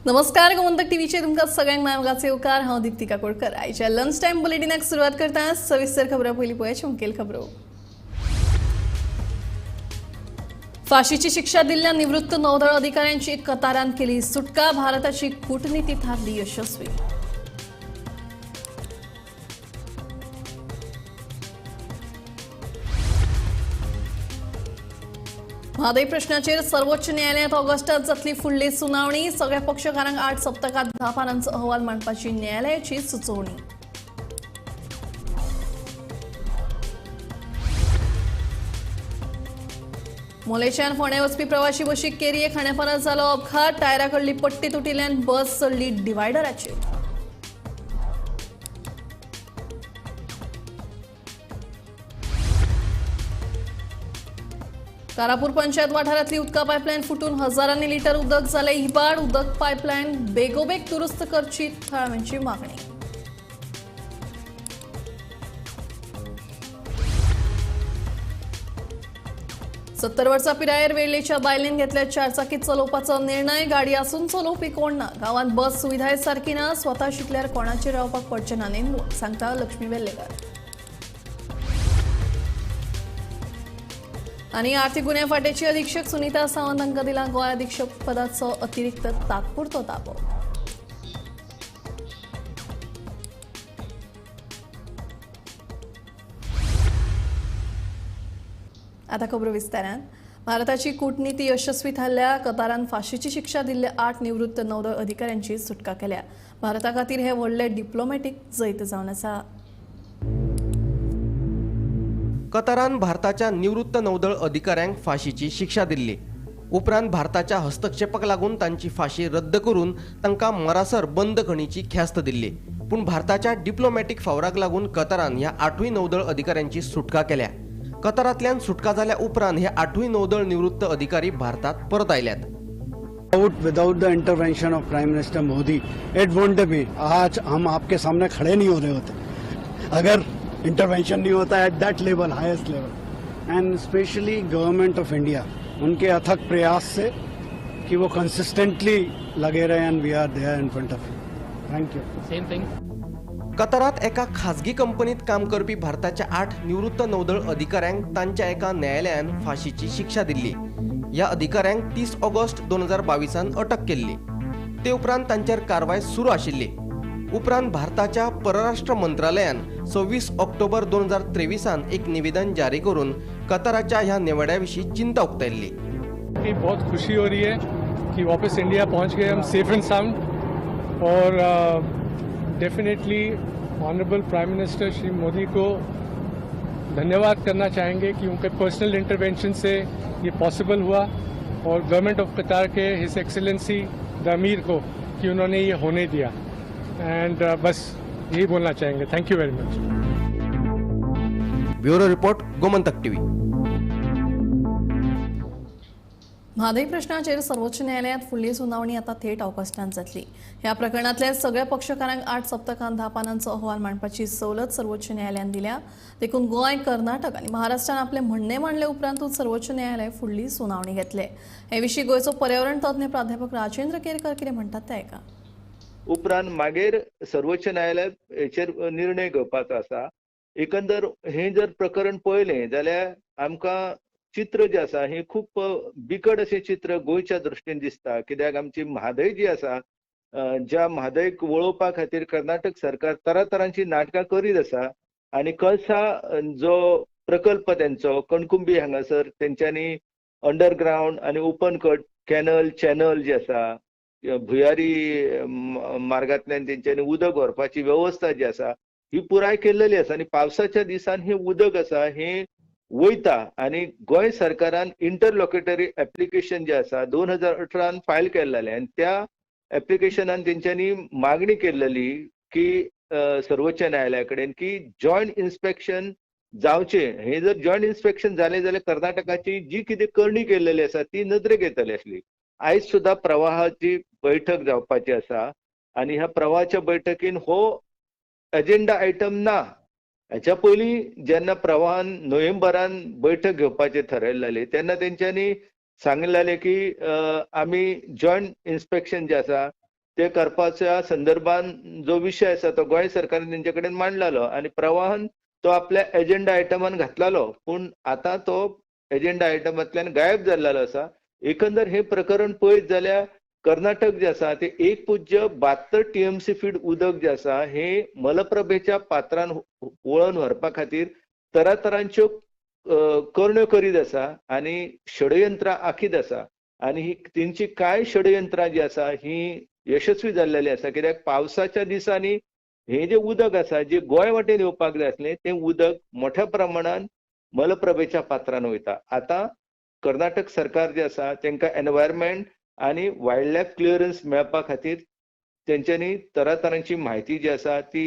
नमस्कार, गोमंतक टीव्हीचेर तुमकां सगळ्यांक माय येवकार. हांव दीप्ती काकोडकर. आयच्या लंच टायम बुलेटिनाक सुरवात करता. सविस्तर खबरां पयलीं पळयात मुखेल खबरो. फाशीची शिक्षा दिल्ल्या निवृत्त नौदळ अधिकाऱ्यांची कतारान केली सुटका. भारताची कूटनीती थारली यशस्वी. म्हादय प्रश्नाचेर सर्वोच्च न्यायालयांत ऑगस्टात जातली फुडली सुनावणी. सगळ्या पक्षकारांक 8 सप्तकात 10 पानांचो अहवाल मांडपाची न्यायालयाची सुचोवणी. मोलेच्यान फोंड्या वचपी प्रवाशी बशीक केरये खांडेपारात जालो अपघात. टायरा कडली पट्टी तुटिल्ल्यान बस चडली डिवायडराचेर. कारापूर पंचायत वाठारांतली उदका पायपलायन फुटून हजारांनी लिटर उदक जालें इबाड. उदक पायपलायन बेगोबेग दुरुस्त करची थळाव्यांची मागणी. 70 वर्सां पिरायेर वेर्लेच्या बायलेन घेतल्या चारचाकी चलोवपाचो निर्णय. गाडी आसून चलोवपी कोण ना. गांवांत बस सुविधाय सारकी ना. स्वता शिकल्यार कोणाचेर रावपाक पडचें ना नेमून सांगता लक्ष्मी वेर्लेकर. आनी आर्थिक गुन्यांव फांट्याची अधीक्षक सुनीता सावंत हांकां दिला गोंय अधीक्षक पदाचो अतिरिक्त तात्पुरतो ताबो. आता खबरो विस्तारान. भारताची कूटनीती यशस्वी थारल्या. कतारान फाशीची शिक्षा दिल्ल्या 8 निवृत्त नौदळ अधिकाऱ्यांची सुटका केल्या. भारता खातीर हे व्हडले डिप्लोमॅटीक जैत जावन आसा. कतारान भारताच्या निवृत्त नौदळ अधिकाऱ्यांक फाशीची शिक्षा दिल्ली. उपरांत भारताच्या हस्तक्षेपाक लागून तांची फाशी रद्द करून तांकां मरासर बंदखणीची ख्यास्त दिल्ली. पूण भारताच्या डिप्लोमॅटीक फावराक लागून कतारान ह्या 8 नौदळ अधिकाऱ्यांची सुटका केल्या. कतारांतल्यान सुटका जाल्या उपरांत हे 8 नौदळ निवृत्त अधिकारी भारतात परत आयल्यात. Without the intervention of Prime Minister Modi, it won't be. आज हम आपके सामने खड़े नहीं हो रहे होते अगर इंटरवेंशन नहीं होता at that level, highest level. And specially government of India, उनके अथक प्रयास से कि वो कंसिस्टेंटली लगे रहे and we are there in front of you. Thank you. Same thing. कतारात एका खाजगी कंपनीत काम करपी भारताच्या 8 निवृत्त नौदळ अधिकाऱ्यांक तांच्या एका न्यायालयान फाशीची शिक्षा दिल्ली. ह्या अधिकाऱ्यांक 30 ऑगस्ट 2022 अटक केल्ली. ते उपरांत तांचेर कारवाय सुरू आशिल्ली. उपरांत भारताच्या परराष्ट्र मंत्रालयान 26 ऑक्टोबर 2023 एक निवेदन जारी करून कताराच्या ह्या निवाड्या विशीं चिंता उक्तायल्ली. बहुत खुशी हो रही है कि वापस इंडिया पहुंच गए हम सेफ एंड साउंड और definitely honourable prime minister Shri Modi को धन्यवाद करना चाहेंगे कि उनके पर्सनल इंटरवेंशन से ये पॉसिबल हुआ और गवर्नमेंट ऑफ कतार के his excellency the अमीर को कि उन्होंने ये होने दिया. एंड बस यही बोलना चाहेंगे. Thank you very much. Bureau report, Gomantak TV. Mhadei प्रश्नाचेर सर्वोच्च न्यायालयांत फुडली सुनावणी आता थेट ऑगस्टांत जातली. ह्या प्रकरणांतल्या सगळ्या पक्षकारांक 8 सप्तकांत 10 पानांचो अहवाल मांडपाची सवलत सर्वोच्च न्यायालयान दिल्या. देखून गोंय, कर्नाटक आनी महाराष्ट्रान आपले म्हणणें मांडले उपरांतूच सर्वोच्च न्यायालय फुडली सुनावणी घेतले. हे विशीं गोंयचो पर्यावरण तज्ञ प्राध्यापक राजेंद्र केरकर कितें म्हणटात ते आयका. उपरांत मागीर सर्वोच्च न्यायालय हेचेर निर्णय घेवपाचो आसा. एकंदर हें जर प्रकरण पळयलें जाल्यार आमकां चित्र जें आसा हें खूब बिकट अशें चित्र गोंयच्या दृश्टीन दिसता. कित्याक आमची म्हादय जी आसा, ज्या म्हादयक वळोवपा खातीर कर्नाटक सरकार तरातरांची नाटकां करीत आसा आनी कळसा जो प्रकल्प तेंचो कणकुंबी हांगासर तेंच्यांनी अंडरग्रावंड आनी ओपन कट कॅनल चॅनल जी आसा, भुयारी मार्गांतल्यान तेंच्यांनी उदक व्हरपाची वेवस्था जी आसा ही पुराय केल्लेली आसा आनी पावसाच्या दिसान हें उदक आसा हें वयता आनी गोंय सरकारान इंटरलॉकेटरी एप्लिकेशन जें आसा 2018 फायल केल्लेलें आनी त्या एप्लिकेशनान तेंच्यांनी मागणी केल्लेली की सर्वोच्च न्यायालया कडेन की जॉयंट इन्स्पेक्शन जावचें. हें जर जॉयंट इन्स्पेक्शन जालें जाल्यार कर्नाटकाची जी कितें करणी केल्लेली आसा ती नदरेक येतली आसली. आयज सुद्दां प्रवाहाची बैठक जावपाची आसा आनी ह्या प्रवाहाच्या बैठकीन हो एजेंडा आयटम ना. हेच्या पयलीं जेन्ना प्रवाहान नोव्हेंबरान बैठक घेवपाचें थरयल्लें तेन्ना तेंच्यांनी सांगलेलें की आमी जॉयंट इन्स्पेक्शन जें आसा ते करपाच्या संदर्भान जो विशय आसा तो गोंय सरकारान तेंचे कडेन मांडलेलो आनी प्रवाहान तो आपल्या एजेंडा आयटमान घातलेलो, पूण आतां तो एजेंडा आयटमांतल्यान गायब जाल्लो आसा. एकंदर हे प्रकरण पळयत जाल्यार कर्नाटक जे आसा ते 1.72 TMC feet उदक जे आसा हे मलप्रभेच्या पात्रान वळोवन व्हरपा खातीर तरातरांच्यो करण्यो करीत आसा आनी षडयंत्रां आखीत आसा आनी ही तेंची कांय षडयंत्रां जी आसा ही यशस्वी जाल्लेली आसा. कित्याक पावसाच्या दिसांनी हे जे उदक आसा जे गोंय वाटेन येवपाक जाय आसलें तें उदक मोठ्या प्रमाणान मलप्रभेच्या पात्रान वयता. आतां कर्नाटक सरकार जे आसा तांकां एनवायरमेंट आनी वायल्ड लायफ क्लियरन्स मेळपा खातीर तेंच्यांनी तरातरांची म्हायती जी आसा ती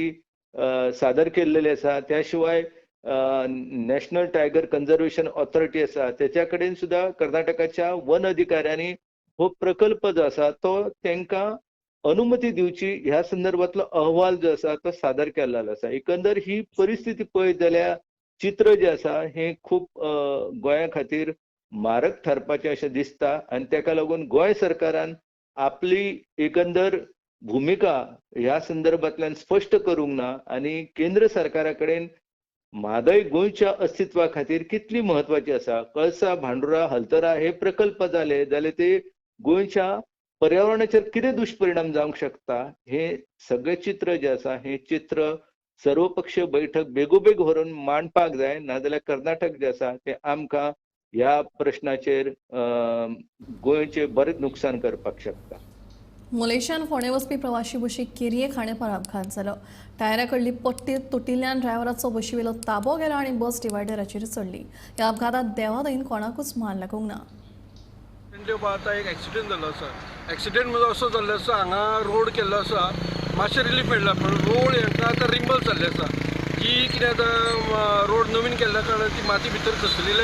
सादर केल्लेली आसा. त्या शिवाय नॅशनल टायगर कन्जर्वेशन ऑथॉरिटी आसा तेच्या कडेन सुद्दां कर्नाटकाच्या वन अधिकाऱ्यांनी हो प्रकल्प जो आसा तो तांकां अनुमती दिवची ह्या संदर्भातलो अहवाल जो आसा तो सादर केल्लो आसा. एकंदर ही परिस्थिती पळयत जाल्यार चित्र जे आसा हे खूब गोंया खातीर मारक थारपाचें अशें दिसता आनी ताका लागून गोंय सरकारान आपली एकंदर भुमिका ह्या संदर्भांतल्यान स्पश्ट करूंक ना आनी केंद्र सरकारा कडेन म्हादय गोंयच्या अस्तित्वा खातीर कितली म्हत्वाची आसा, कळसा भांडुरा हलतरा हे प्रकल्प जाले जाल्यार ते गोंयच्या पर्यावरणाचेर कितें दुश्परिणाम जावंक शकता हे सगळें चित्र जें आसा हें चित्र सर्वपक्षीय बैठक बेगोबेग व्हरून मांडपाक जाय, नाजाल्यार कर्नाटक जें आसा तें आमकां ह्या प्रश्नाचेर गोंयचें बरेंच नुकसान करपाक शकता. मलेशियान फोंडें वचपी प्रवाशी बशीक केरये खांडेपार अपघात जालो. टायरा कडली पट्टी तुटिल्ल्यान ड्रायव्हराचो बशीवेलो ताबो गेलो आनी बस डिवायडराचेर चडली. ह्या अपघातांत देवादयेन कोणाकूच मार लागूंक ना. आतां एक एक्सिडंट जाल्लो आसा. एक्सिडंट म्हणजे असो जाल्लो आसा, हांगा रोड केल्लो आसा, मातशें रिलीफ मेळ्ळा, पूण रोड हांकां आतां रिंबल जाल्ले आसा. जी कितें आतां रोड नवीन केल्ल्या कारणान ती माती भितर घसलेली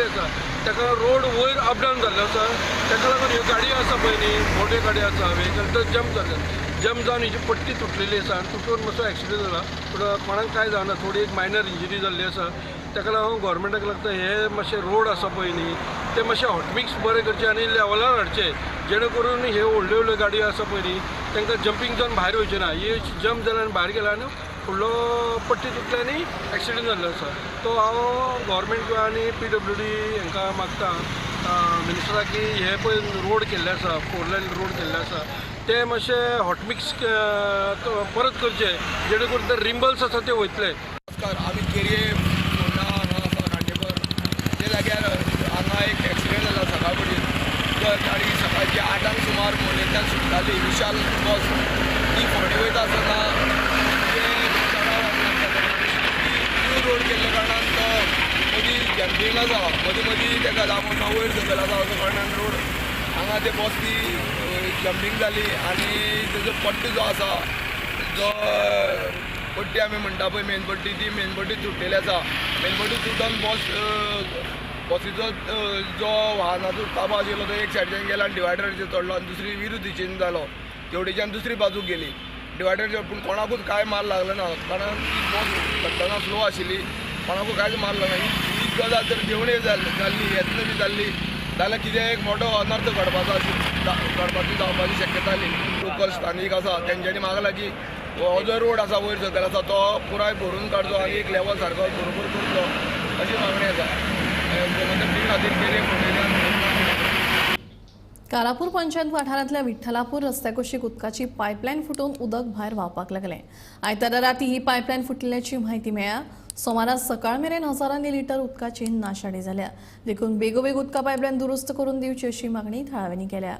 आसा, ताका रोड वयर अपडावन जाल्लो आसा. ताका लागून ह्यो गाडयो आसा पळय न्ही, मोट्यो गाडयो आसा, व्हेकल तर जम्प जाले, जम्प जावन हिची पट्टी तुटलेली आसा आनी तुटून मातसो एक्सिडंट जाला. पूण कोणाक कांय जावना, थोडी एक मायनर इंजरी जाल्ली आसा. ताका लागून गोवोरमेंटाक लागता हे मातशे रोड आसा पळय न्ही ते मातशे हॉटमिक्स बरें करचे आनी लेवलार हाडचे, जेणे करून हे व्हडल्यो व्हडल्यो गाडयो आसा पळय न्ही तांकां जंपींग जावन भायर वयचें ना. हे जंप जाल्यार आनी भायर गेला आनी फुडलो पट्टी तुटली आनी एक्सिडंट जाल्लो आसा. तो हांव गोवोरमेंट आनी PWD हांकां मागता मिनिस्टराक की हे पळय रोड केल्ले आसा, 4 लायन रोड केल्ले आसा, ते मातशे हॉटमिक्स परत करचे, जेणे करून ते रिंबल्स आसा ते वयतले. नमस्कार, आमी केरये फोंडा हांगा आसा खांडेपार. ते जाग्यार हांगा एक एक्सिडंट जाला सकाळ फुडें. गाडी सकाळची 8 सुमार फोंडेंतल्यान सुट्टाली, विशाल बस ती फोंडे वयता आसतना न्यू रोड केल्ल्या कारणान तो मदीं जंपींग आसा, मदीं मदीं ताका दामोन वयर सकयल आसा. असो कारणान रोड हांगा ते बस ती जंपींग जाली आनी तेजो पट्टो जो आसा, जो पट्टी आमी म्हणटा पळय मेन पट्टी, ती मेन पट्टी तुटलेली आसा. मेन पट्टी तुटून बसीचो जो वाहनाचो ताबो आशिल्लो तो एक सायडीच्यान गेलो आनी डिवायडराचेर चडलो आनी दुसरी विरुद्ध दिशेन जालो, तेवटेच्यान दुसरी बाजूक गेली डिवायडराचेर. पूण कोणाकूच कांय मार लागलो ना, कारण ती बस चडटना स्लो आशिल्ली, कोणाकूच कांयच मार लागना. ही गजाल जर देवणे जाल्ली, येत्न बी जाल्ली जाल्यार कितें एक मोठो अनर्थ घडपाचो आशिल्लो, घडपाची जावपाची शक्यता आसली. लोकल स्थानीक आसा तेंच्यांनी म्हाका लागीं हो जो रोड आसा वयर सकयल आसा तो पुराय भरून काडचो आनी एक लेवल सारको बरोबर करचो अशी मागणी आसा. कारापूर पंचायत वाठारांतल्या विठ्ठलापूर रस्त्याकुशीक उदकाची पायपलायन फुटून उदक भायर व्हांवपाक लागलें. आयतारा राती ही पायपलायन फुटिल्ल्याची म्हायती मेळ्ळ्या. सोमारा सकाळ मेरेन हजारांनी लिटर उदकाची नाशाडी जाल्या, देखून बेगोबेग उदका पायपलायन दुरुस्त करून दिवची अशी मागणी थळाव्यांनी केल्या.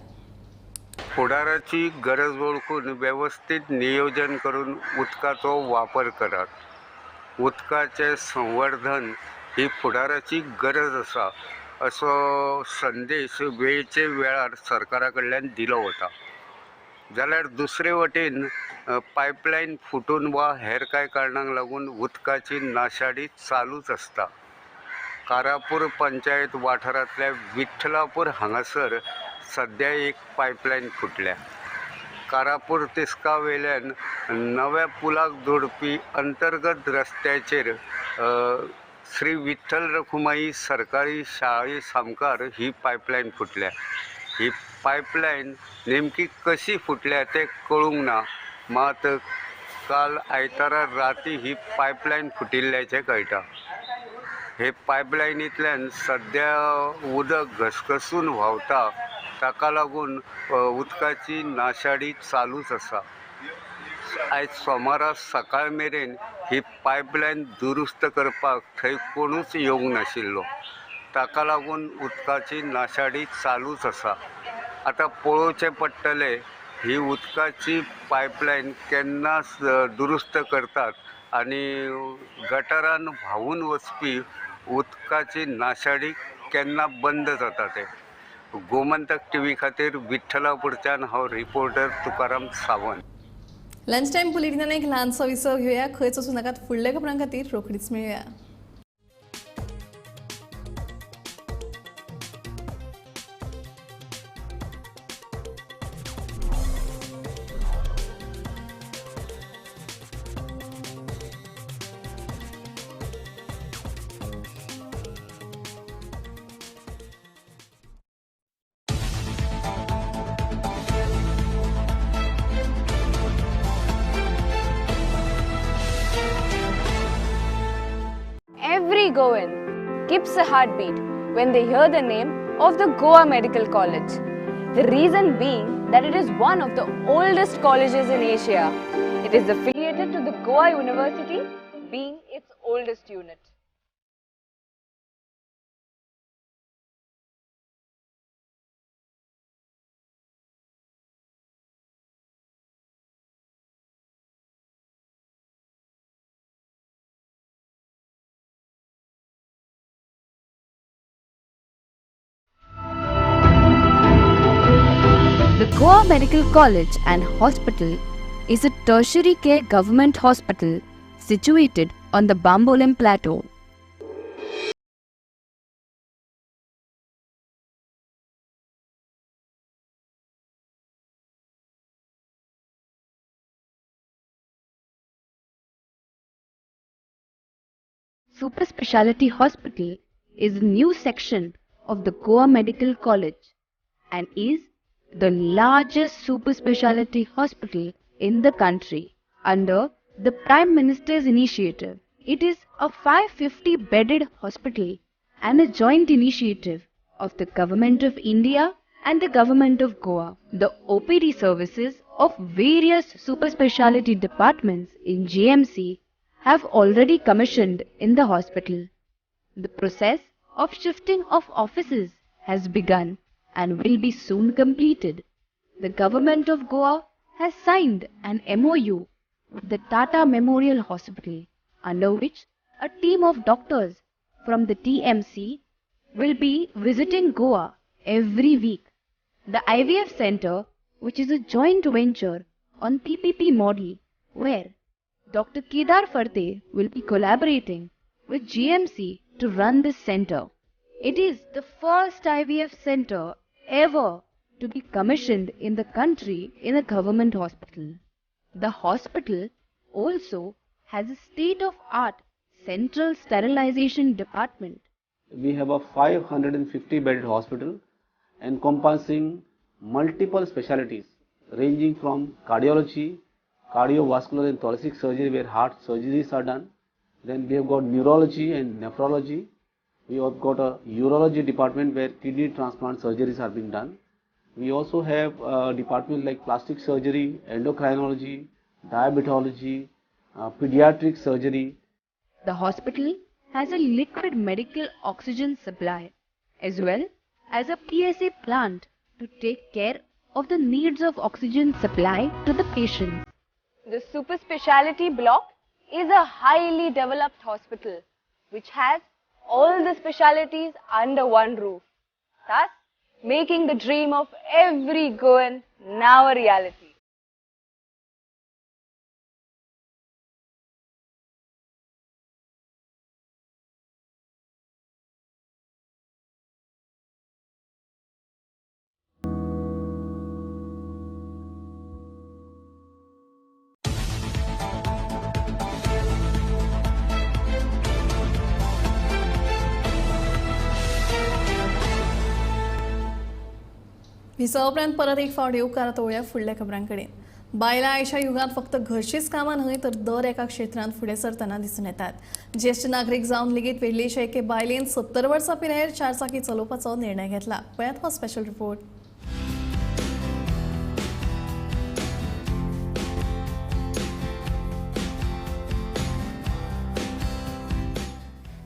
फुडाराची गरज वळखून वेवस्थीत नियोजन करून उदकाचो वापर करात. उदकाचें संवर्धन ही फुडाराची गरज आसा असो संदेश वेळचे वेळार सरकारा कडल्यान दिलो वता. जाल्यार दुसरे वटेन पायपलायन फुटून वा हेर कांय कारणांक लागून उदकाची नाशाडी चालूच आसता. कारापूर पंचायत वाठारांतल्या विठ्ठलापूर हांगासर सद्या एक पायपलायन फुटल्या. कारापूर तिस्का वेल्यान नव्या पुलाक जोडपी अंतर्गत रस्त्याचेर श्री विठ्ठल रखुमाई सरकारी शाळे सामकार ही पायपलायन फुटल्या. ही पायपलायन नेमकी कशी फुटल्या तें कळूंक ना. मात काल आयतारा राती ही पायपलायन फुटिल्ल्याचें कळटा. हे पायपलायनींतल्यान सद्या उदक घसघसून व्हांवता, ताका लागून उदकाची नाशाडी चालूच आसा. आयज सोमारा सकाळ मेरेन ही पायपलायन दुरुस्त करपाक थंय कोणूच येवंक नाशिल्लो, ताका लागून उदकाची नाशाडी चालूच आसा. आतां पळोवचें पडटलें ही उदकाची पायपलायन केन्ना दुरुस्त करतात आनी गटारान व्हांवून वचपी उदकाची नाशाडी केन्ना बंद जाता तें. गोमंतक टीव्ही खातीर विठ्ठलापूरच्यान हांव reporter Tukaram Sawant. Lunch time बुलेटिनान एक ल्हानसो विसव घेवया. खंयच वचूं नाकात, फुडल्या खबरां खातीर रोखडीच मेळुया. Every Goan keeps a heartbeat when they hear the name of the Goa Medical College. The reason being that it is one of the oldest colleges in Asia. It is affiliated to the Goa University, being its oldest unit. The Goa Medical College and Hospital is a tertiary care government hospital situated on the Bambolim Plateau. Super Speciality Hospital is a new section of the Goa Medical College and is the largest super speciality hospital in the country under the Prime Minister's initiative. It is a 550 bedded hospital and a joint initiative of the Government of India and the Government of Goa. The OPD services of various super speciality departments in GMC have already commissioned in the hospital. The process of shifting of offices has begun and will be soon completed. The Government of Goa has signed an MOU with the Tata Memorial Hospital, under which a team of doctors from the TMC will be visiting Goa every week. The IVF Center, which is a joint venture on PPP model, where Dr. Kedar Farte will be collaborating with GMC to run this center. It is the first IVF center ever to be commissioned in the country in a government hospital. The hospital also has a state-of-art central sterilization department. We have a 550 bedded hospital encompassing multiple specialties ranging from cardiology, cardiovascular and thoracic surgery where heart surgeries are done. Then we have got neurology and nephrology. We have got a urology department where kidney transplant surgeries are being done. We also have a department like plastic surgery, endocrinology, diabetology, pediatric surgery. The hospital has a liquid medical oxygen supply as well as a PSA plant to take care of the needs of oxygen supply to the patients. The super speciality block is a highly developed hospital which has all the specialities under one roof, thus making the dream of every Goan now a reality. Visa उपरांत परत एक फावट येवकार तोवया फुडल्या खबरां कडेन. बायलां आयच्या युगांत फक्त घरचीच कामां न्हय तर दर एका क्षेत्रांत फुडें सरतना दिसून येतात. ज्येश्ठ नागरीक जावन लेगीत वेल्लेच्या एके बायलेन 70 वर्सां पिरायेर चारचाकी चलोवपाचो निर्णय घेतला. पळयात हो स्पेशल रिपोर्ट.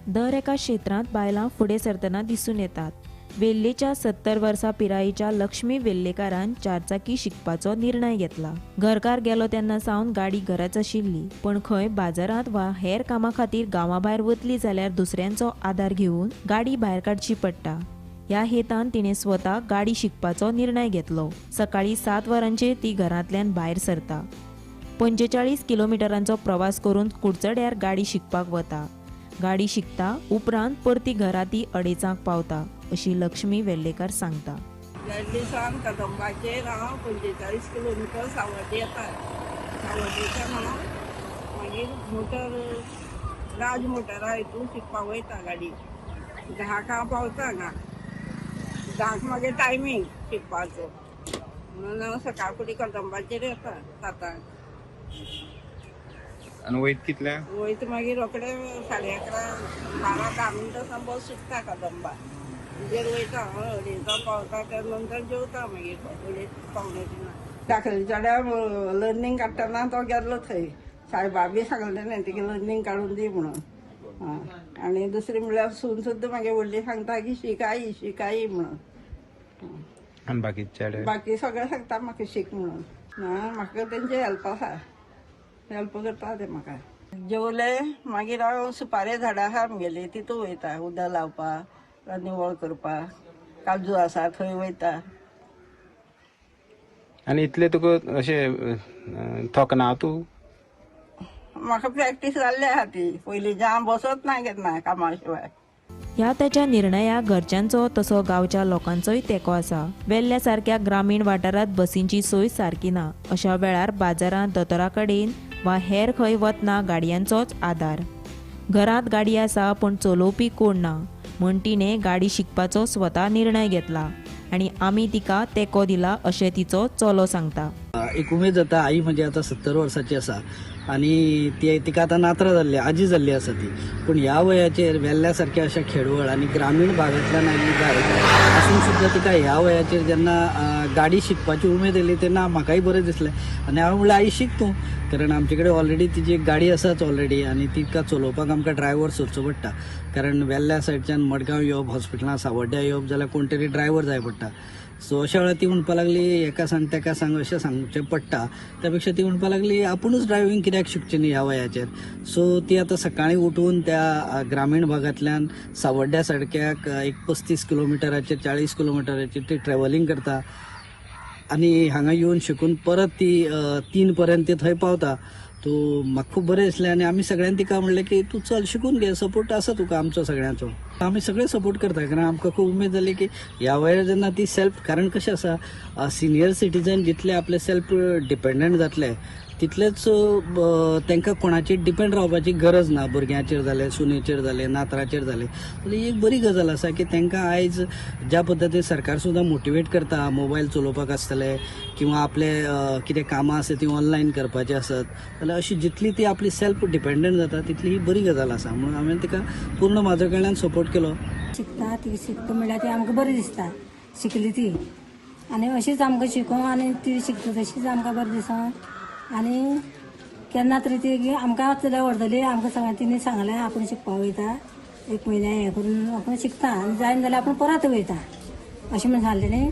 दर एका क्षेत्रांत बायलां फुडें सरतना दिसून येतात. वेल्लेच्या 70 वर्सां पिरायेच्या लक्ष्मी वेल्लेकारान चारचाकी शिकपाचो निर्णय घेतला. घरकार गेलो तेन्ना सावन गाडी घराच आशिल्ली, पण खंय बाजारांत वा हेर कामा खातीर गांवा भायर वतली जाल्यार दुसऱ्यांचो आदार घेवन गाडी भायर काडची पडटा. ह्या हेतान तिणें स्वता गाडी शिकपाचो निर्णय घेतलो. सकाळीं 7 वरांचेर ती घरांतल्यान भायर सरता. 45 किलोमिटरांचो प्रवास करून कुडचड्यार गाडी शिकपाक वता. गाडी शिकता उपरांत परती घरा ती 2:30 पावता अशी लक्ष्मी वेल्लेकर सांगता. वेल्लेसान कदंबाचेर हांव 45 किलोमिटर सावड्डे येता. सावड्डेच्यान हांव मागीर मोटर राज मोटरा हितून शिकपाक वयता गाडी. 10 हांव पावता हांगा. 10 मागीर टायमींग शिकपाचो म्हणून हांव सकाळ फुडें कदंबाचेर येता 7. आनी वयत कितल्या? वयत मागीर रोखडे 11:30 12 10 मिनटां बस सुटता कदंबा. तेजेर वयता हांव 2:30 पावता. त्या नंतर जेवता मागीर 2:30 2:45. दाखले चेड्या लर्नींग काडटना तो गेल्लो थंय. सायबा बी सांगलें तिका लर्नींग काडून दी म्हणून. आनी दुसरी म्हणल्यार सून सुद्दां मागीर व्हडली सांगता की शिकाई शिकाई म्हणून. आनी बाकी बाकी सगळें सांगता म्हाका शीक म्हणून. ना म्हाका तेंचे हेल्प आसा, हेल्प करता ते म्हाका. जेवले मागीर हांव सुपारे झाडां आसा आमगेली तितून वयता उदक लावपाक, निवळ करपाक. काजू आसा थंय वयता. आनी इतले तुका अशें थकना तूं? म्हाका प्रॅक्टीस जाल्ली आसा ती पयलीं. जाम बसत ना केन्ना कामा शिवाय. ह्या ताच्या निर्णयाक घरच्यांचो तसो गांवच्या लोकांचोय तेंको आसा. वेल्ल्या सारक्या ग्रामीण वाठारांत बसींची सोय सारकी ना. अशा वेळार बाजारांत दोतोरा कडेन वा हेर खंय वतना गाडयांचोच आदार. घरांत गाडी आसा पूण चलोवपी कोण ना म्हूण तिणें गाडी शिकपाचो स्वता निर्णय घेतला आनी आमी तिका तेंको दिला अशें तिचो चलो सांगता. एक उमेद जाता. आई म्हणजे आतां 70 वर्साची आसा आनी ती तिका आतां नातरां जाल्ली, आजी जाल्ली आसा ती. पूण ह्या वयाचेर वेल्ल्या सारक्या अशा खेडवळ आनी ग्रामीण भागांतल्यान आयिल्ली बायल आसून सुद्दां तिका ह्या वयाचेर जेन्ना गाडी शिकपाची उमेद येयली तेन्ना म्हाकाय बरें दिसलें. आनी हांवें म्हणलें आई शीक तूं, कारण आमचे कडेन ऑलरेडी तिजी एक गाडी आसाच ऑलरेडी आनी तिका चलोवपाक आमकां ड्रायव्हर सोदचो पडटा. कारण वेल्ल्या सायडच्यान मडगांव येवप, हॉस्पिटलां सावड्ड्या येवप जाल्यार कोण तरी ड्रायव्हर जाय पडटा. सो अशा वेळार ती म्हणपाक लागली हेका सांग तेका सांग अशें सांगचें पडटा. त्या पेक्षा ती म्हणपाक लागली आपुणूच ड्रायव्हींग कित्याक शिकचें न्ही ह्या वयाचेर. सो ती आतां सकाळीं उठून त्या ग्रामीण भागांतल्यान सावड्ड्या सारक्याक एक 35 किलोमिटराचेर 40 किलोमिटराचेर ती ट्रॅव्हलिंग करता आनी हांगा येवन शिकून परत ती 3 पर्यंत ती थंय पावता. तो म्हाका खूब बरें दिसलें आनी आमी सगळ्यांनी तिका म्हणलें की तूं चल शिकून घे, सपोर्ट आसा तुका आमचो सगळ्यांचो. आमी सगळे सपोर्ट करता कारण आमकां खूब उमेद जाली की ह्या वयार जेन्ना ती सेल्फ, कारण कशें आसा सिनियर सिटीजन जितले आपले सेल्फ डिपेंडंट जातले तितलेच तांकां कोणाचेर डिपेंड रावपाची गरज ना. भुरग्यांचेर जालें, सुनेचेर जालें, नातराचेर जालें. जाल्यार ही एक बरी गजाल आसा की तांकां आयज ज्या पद्दतीन सरकार सुद्दां मोटिवेट करता मोबायल चलोवपाक आसतले किंवा आपले कितें कामां आसा तीं ऑनलायन करपाचीं आसत जाल्यार अशी जितली ती आपली सेल्फ डिपेंडंट जाता तितली ही बरी गजाल आसा. म्हणून हांवें तिका पूर्ण म्हाज्या कडल्यान सपोर्ट केलो. शिकता ती, शिकता म्हणल्यार ती आमकां बरें दिसता शिकली ती. आनी अशीच आमकां शिकोवंक आनी ती शिकता तशीच आमकां बरें दिसता. आनी केन्ना तरी ती आमकां चलया व्हरतली, आमकां सगळ्यां तिणें सांगलें आपूण शिकपाक वयता 1 म्हयन्या हें करून आपूण शिकता आनी जायना जाल्यार आपूण परत वयता अशें म्हणून सांगलें तिणें.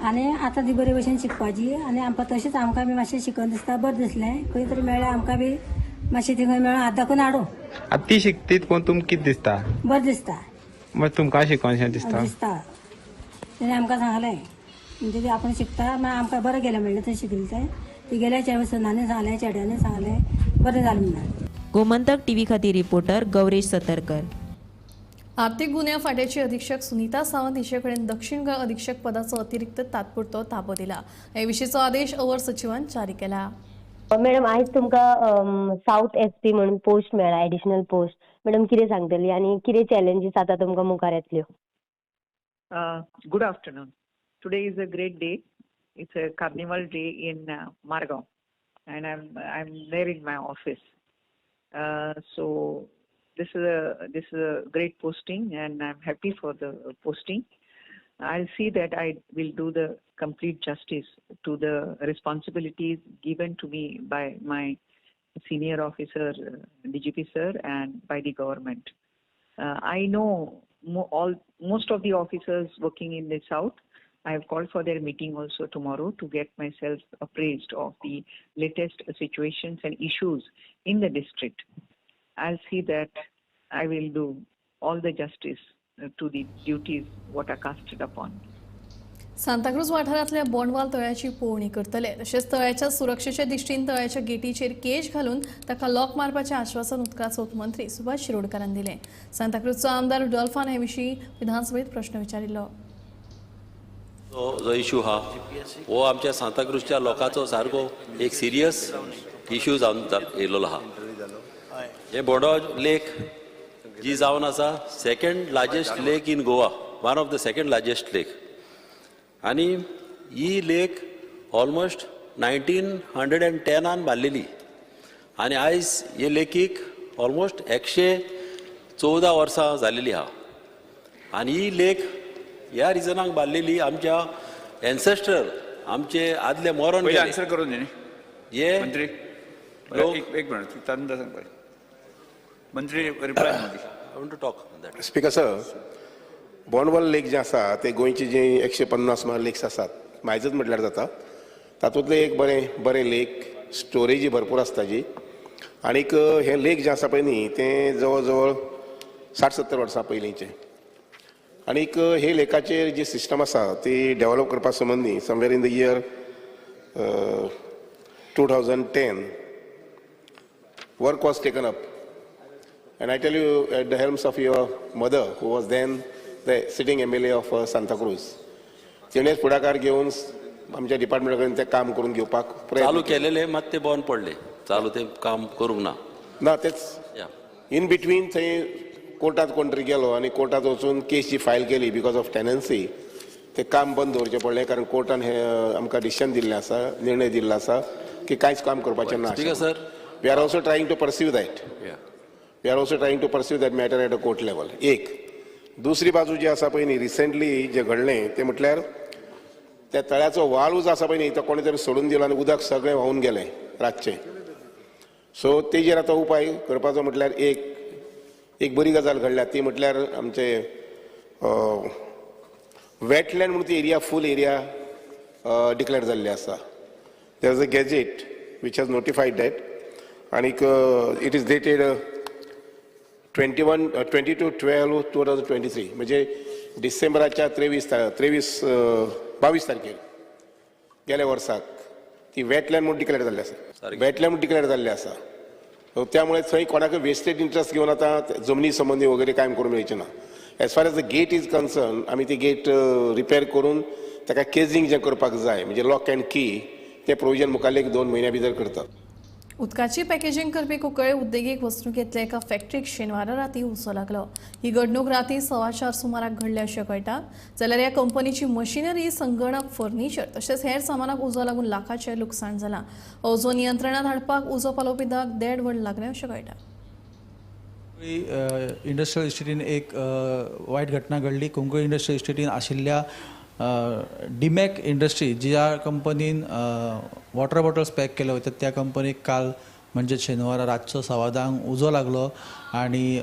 आनी आतां ती बरे भशेन शिकपाची आनी आमकां तशेंच आमकां बी मातशें शिकन दिसता बरें दिसलें. खंय तरी मेळ्ळें आमकां बी मातशें ती खंय मेळ्ळें हात दाखोवन हाडूं. आतां ती शिकतीत पळोवन तुमकां कितें दिसता? बरें दिसता. मागीर तुमकां शिकोनशें दिसता? दिसता. तिणें आमकां सांगलें म्हणजे ती आपूण शिकता मागीर आमकां बरें गेलें म्हणलें थंय शिकलें तें. ती गेल्या सनांनी सांगलें, चेड्यांनी सांगलें, बरें जालें म्हणून. गोमंतक टीव्ही खातीर रिपोर्टर गौरेश सतरकर. आर्थिक गुन्यांव फांट्याची अधीक्षक सुनीता सावंत हिचे कडेन दक्षिण गोंय अधीक्षक पदाचो अतिरिक्त तात्पुरतो ताबो दिला. हे विशींचो आदेश अवर सचिवान जारी केला. मॅडम, आयज तुमकां सावथ एस पी म्हणून पोस्ट मेळ्ळा, एडिशनल पोस्ट. मॅडम कितें सांगतली आनी कितें चॅलेंजीस आतां तुमकां मुखार येतल्यो? Good afternoon. Today is a great day. It's a carnival day in Margao, and I'm there in my office. So this is a great posting, and I'm happy for the posting. I'll see that I will do the complete justice to the responsibilities given to me by my senior officer, DGP sir, and by the government. I know most of the officers working in the south. I have called for their meeting also tomorrow to get myself appraised of the latest situations and issues in the district. I'll see that I will do all the justice to the duties what are casted upon. Santacruz वाठारांतल्या बोंडवाल तळ्याची पळोवणी करतले. तशेंच तळ्याच्या सुरक्षेच्या दृश्टीन तळ्याच्या गेटीचेर cage घालून ताका लॉक मारपाचें आश्वासन उदकास्रोत मंत्री सुभाष शिरोडकारान दिलें. सांताक्रूजचो आमदार रुडॉल्फान हे विशीं विधानसभेत प्रश्न विचारिल्लो. जो इशू हा हो आमच्या सांताक्रूजच्या लोकांचो सारको एक सिरियस इशू जावन येयलेलो आहा. हे बोंडवाल लेक जी जावन आसा second largest lake in Goa, one of the second largest lake. आनी ही लेक ऑलमोस्ट 1910 बांदलेली आनी आयज हे लेकीक ऑलमोस्ट 114 वर्सां जालेली आहा. आनी ही लेक ह्या रिजनाक बांदलेली आमच्या एन्सेस्टर आमचे आदले मरण गेले. आन्सर करून दी हे मंत्री एक मिनिट सांगपा मंत्री reply. I want to talk on that. Speaker sir, Bondval lake जें आसा तें गोंयची जी 150 सुमार लेक्स आसात मायजच म्हटल्यार जाता, तातूंतलें एक बरें बरें लेक, स्टोरेजी भरपूर आसता जी. आनीक हें लेक जें आसा पळय न्ही तें जवळ जवळ 60-70 वर्सां पयलींचें. आनीक हे लेकाचेर जी सिस्टम आसा ती डेवलप करपा संबंदी somewhere in the year 2010 work was taken up. And I tell you, at the helms of your mother, who was then the sitting MLA of Santa Cruz, तिणेच फुडाकार घेवन आमच्या डिपार्टमेंटा कडेन तें काम करून घेवपाक चालू प्रयत्न केलेले, मात ते बंद पडले, चालू ते काम करूंक ना. ना तेच इन बिटवीन थंय कोर्टात कोण तरी गेलो आनी कोर्टात वचून केस जी फायल केली because of tenancy, तें काम बंद दवरचें पडलें कारण कोर्टान हें आमकां डिसिजन दिल्लें आसा, निर्णय दिल्लो आसा की कांयच काम करपाचें ना. Speaker sir, we are also trying to pursue that. We are also trying to pursue that matter at a court level. एक दुसरी बाजू जी आसा पळय न्ही, रिसेंटली जें घडलें तें म्हटल्यार त्या तळ्याचो वाळू जो आसा पळय न्ही तो कोणें तरी सोडून दिलो आनी उदक सगळें व्हांवून गेलें रातचें. सो तेजेर आतां उपाय करपाचो म्हटल्यार एक एक बरी गजाल घडल्या ती म्हटल्यार आमचे वेटलँड म्हणून ती एरिया फूल एरिया डिक्लेअर जाल्ली आसा. There is a gazette which has notified that आनीक it is dated 22/12/2023 म्हणजे डिसेंबराच्या 22 तारखेर गेल्या वर्साक ती वेटलँड म्हणून डिक्लेअर जाल्ली आसा, वेटलँड म्हणून डिक्लेअर जाल्ली आसा. त्यामुळे थंय कोणाक वेस्टेड इंट्रस्ट घेवन आतां जमनी संबंदी वगैरे कांय करूंक मेळचें ना. As far as the gate is concern, आमी ती गेट रिपेर करून ताका केजींग जें करपाक जाय म्हणजे लॉक अँड की तें प्रोविजन मुखाल्ले 1-2 म्हयन्या भितर करतात. उदकाची पॅकेजींग करपी कुंकळे उद्देगीक वसणुकेंतल्या एका फॅक्टरीक शेनवारा राती उजो लागलो. ही घडणूक राती 4:15 सुमाराक घडल्या अशें कळटा. जाल्यार ह्या कंपनीची मशिनरी, संगणक, फर्निचर तशेंच हेर सामानाक उजो लागून लाखाचें लुकसाण जालां. उजो नियंत्रणांत हाडपाक उजो पालोवपी दळाक 1.5 वर लागलें अशें कळटा. इंडस्ट्रियल इस्टेटीन एक वायट घटना घडली. कुंकळी इंडस्ट्रियल इस्टेटीन आशिल्ल्या डिमॅक इंडस्ट्री ज्या कंपनीन वॉटर बॉटल्स पॅक केले वयतात त्या कंपनीक काल म्हणजे शेनवारा रातचो 10:15 उजो लागलो आनी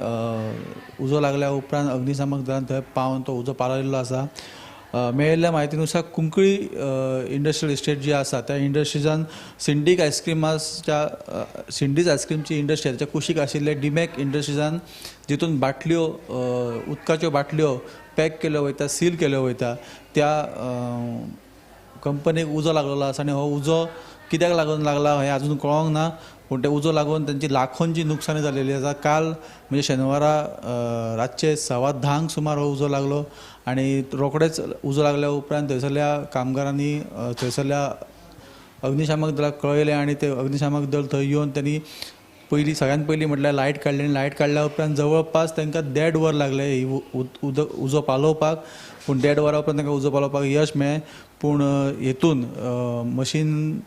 उजो लागल्या उपरांत अग्निशामक दलान थंय पावन तो उजो पालयल्लो आसा. मेळिल्ल्या म्हायतीनुसार कुंकळी इंडस्ट्रियल इस्टेट जी आसा त्या इंडस्ट्रीजान सिंडीक आयस्क्रिमाच्या सिंडीज आयस्क्रीमची इंडस्ट्री ताच्या कुशीक आशिल्ले डिमॅक इंडस्ट्रीजान जितून बाटल्यो उदकाच्यो बाटल्यो पॅक केल्यो वयता, सील केल्यो वयता त्या कंपनीक उजो लागलेलो आसा आनी हो उजो कित्याक लागून लागला हें अजून कळोंक ना, पूण ते उजो लागून तांची लाखोंची नुकसानी जालेली आसा. काल म्हणजे शेनवारा रातचे 10:15 सुमार हो उजो लागलो आनी रोखडेच उजो लागल्या उपरांत थंयसरल्या कामगारांनी थंयसरल्या अग्निशामक दलाक कळयलें आनी ते अग्निशामक दल थंय येवन त्यांनी पयलीं सगळ्यात पयलीं म्हटल्यार लायट काडली आनी लायट काडल्या उपरांत जवळपास तांकां 1.5 वर लागलें ही उजो पालोवपाक. पूण 1.5 वरां उपरांत तांकां उजो पालोवपाक यश मेळ्ळें. पूण हेतून मशीन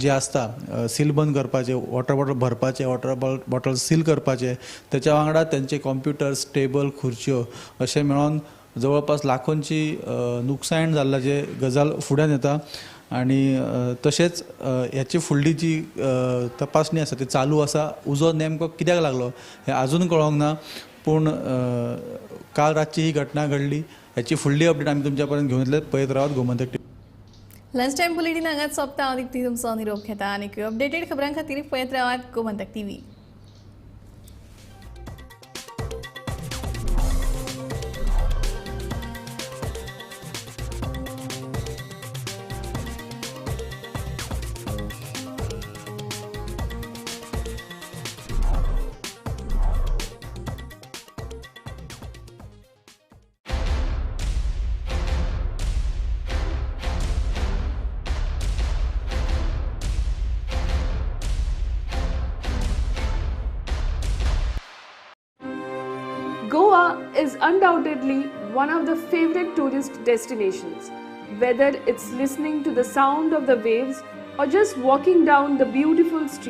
जे आसता सील बंद करपाचे, वॉटर बॉटल भरपाचे, वॉटर बॉटल सील करपाचे, त्याच्या वांगडा त्यांचे कॉम्प्युटर्स, टेबल, खुर्च्यो अशें मेळोन जवळपास लाखोंची नुकसाण जाल्ल्याचे गजाल फुड्यान येता. आनी तशेंच ह्याची फुडली जी तपासणी आसा ती चालू आसा. उजो नेमको कित्याक लागलो हें आजून कळोंक ना, पूण काल रातची ही घटना घडली. ह्याची फुडली अपडेट आमी तुमच्या पर्यंत घेवन येतले. पळयत रावात Gomantak TV. Lunch time bulletin हांगाच सोंपता. हांव दीप्ती तुमचो निरोप घेता आनी अपडेटेड खबरां खातीर पळयत रावात Gomantak TV. Goa is undoubtedly one of the favorite tourist destinations, whether it's listening to the sound of the waves or just walking down the beautiful streets.